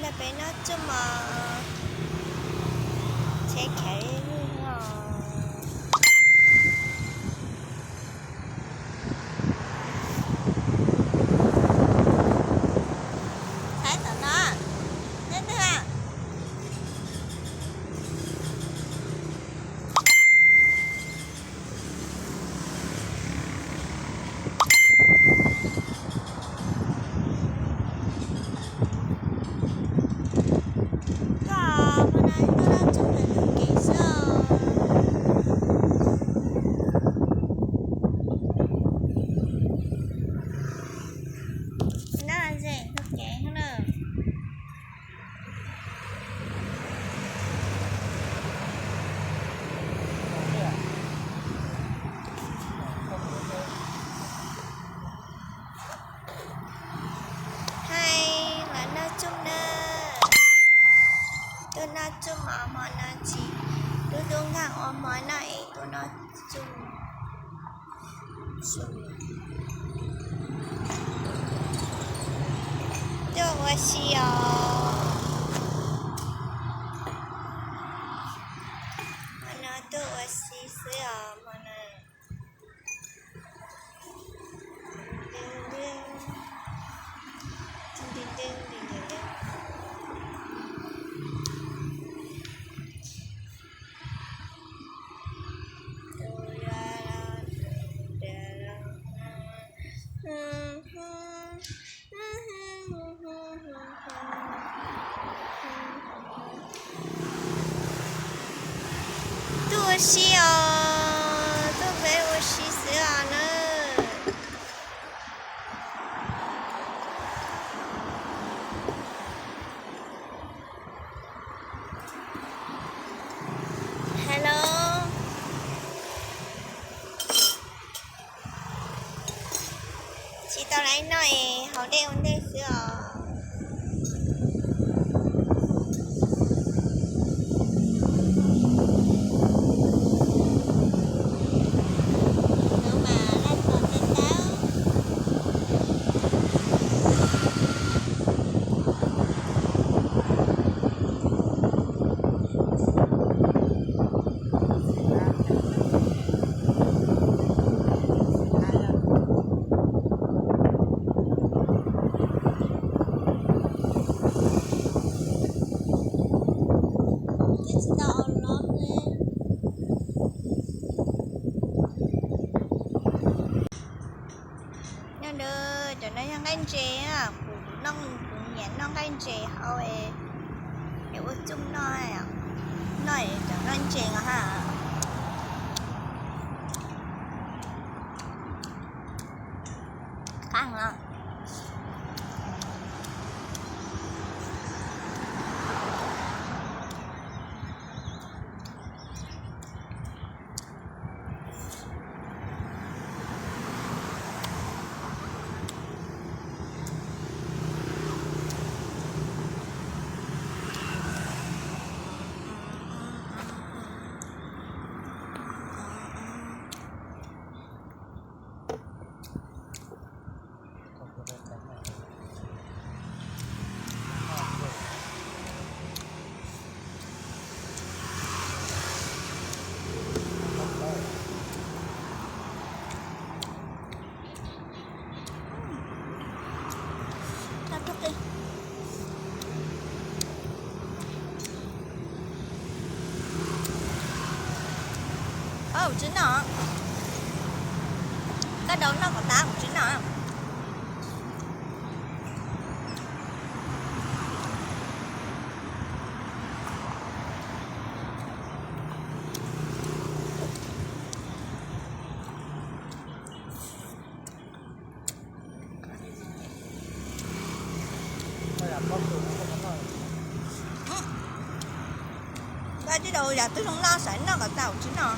Peb noj tsuj mov, tsheb khev os. Thaib tom no, nej ntag. Koj, hmo no tuaj noj tsuj ntawm ntug kev xwb os. Noj ze ntug kev na. Hais los noj tsuj na. Tuaj noj tsuj mov hmo no tsis, tuaj tuaj nkaag ua hmo noj es tuaj noj tsuj. Tuaj ua si os. Hmo no tuaj ua si xwb os hmo no. Tuaj ua si os, tuaj peb ua si xwb os na. Hello. Tsis tau laiv noj es haus dej ua ntej xwb os. Nuav mas laj tos teb tau. Nyob ntawd cov no yog nqaij ntses, kuv noj, kuv nyiam noj nqaij ntses hauv es ua txuj noj, noj cov nqaij ntses no ha. Qab no. Kuv tsis noj, koj rau noj kom tas, kuv tsis noj. Koj tsis tau yam twb zoo noj, xav noj kom tas kuv tsis noj.